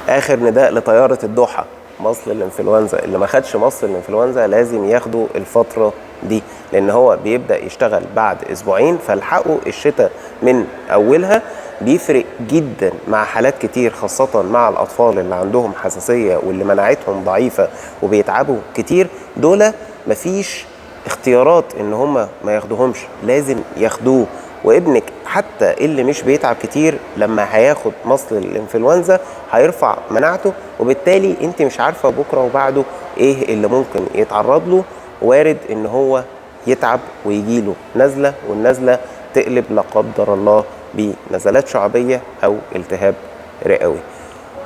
اخر نداء لطياره الدوحة، مصل الانفلونزا. اللي ما خدش مصل الانفلونزا لازم ياخده الفترة دي، لان هو بيبدا يشتغل بعد اسبوعين، فالحقوا الشتاء من اولها. بيفرق جدا مع حالات كتير، خاصة مع الاطفال اللي عندهم حساسية واللي مناعتهم ضعيفة وبيتعبوا كتير. دول مفيش اختيارات ان هم ما ياخدوهمش، لازم ياخدوه. وابنك حتى اللي مش بيتعب كتير لما هياخد مصل الانفلونزا هيرفع مناعته، وبالتالي انت مش عارفه بكره وبعده ايه اللي ممكن يتعرض له. وارد ان هو يتعب ويجيله نزله، والنزله تقلب لا قدر الله بنزلات شعبية او التهاب رئوي.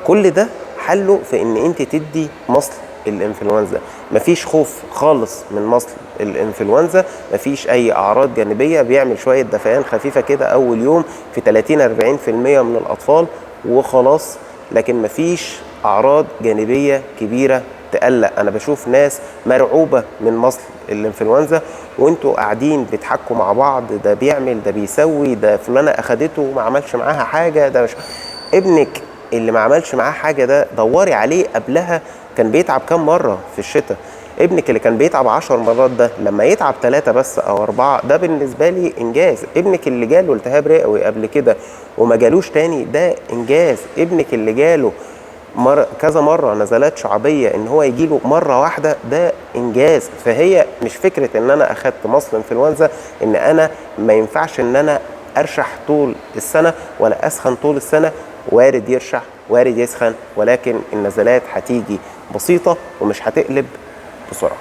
كل ده حله في ان انت تدي مصل الانفلونزا. مفيش خوف خالص من مصل الانفلونزا، مفيش اي اعراض جانبيه، بيعمل شوية دفيان خفيفة كده اول يوم في 30-40% من الاطفال وخلاص، لكن مفيش اعراض جانبيه كبيرة تقلق. انا بشوف ناس مرعوبه من مصل الانفلونزا وانتوا قاعدين بتحكوا مع بعض، ده بيعمل، ده بيسوي، ده فلانه اخدته وما عملش معاها حاجة، ده مش ابنك اللي ما عملش معاه حاجة ده دوري عليه قبلها كان بيتعب كام مرة في الشتاء. ابنك اللي كان بيتعب 10 مرات ده لما يتعب 3 بس او 4 ده بالنسبة لي انجاز. ابنك اللي جاله التهاب رئوي قبل كده وما جالوش تاني ده انجاز. ابنك اللي جاله كذا مرة نزلات شعبية ان هو يجيله مرة واحدة ده انجاز. فهي مش فكرة ان انا اخدت مصل انفلونزا ان انا ما ينفعش ان انا ارشح طول السنة ولا اسخن طول السنة. وارد يرشح، وارد يسخن، ولكن النزلات هتيجي بسيطة ومش هتقلب بسرعة.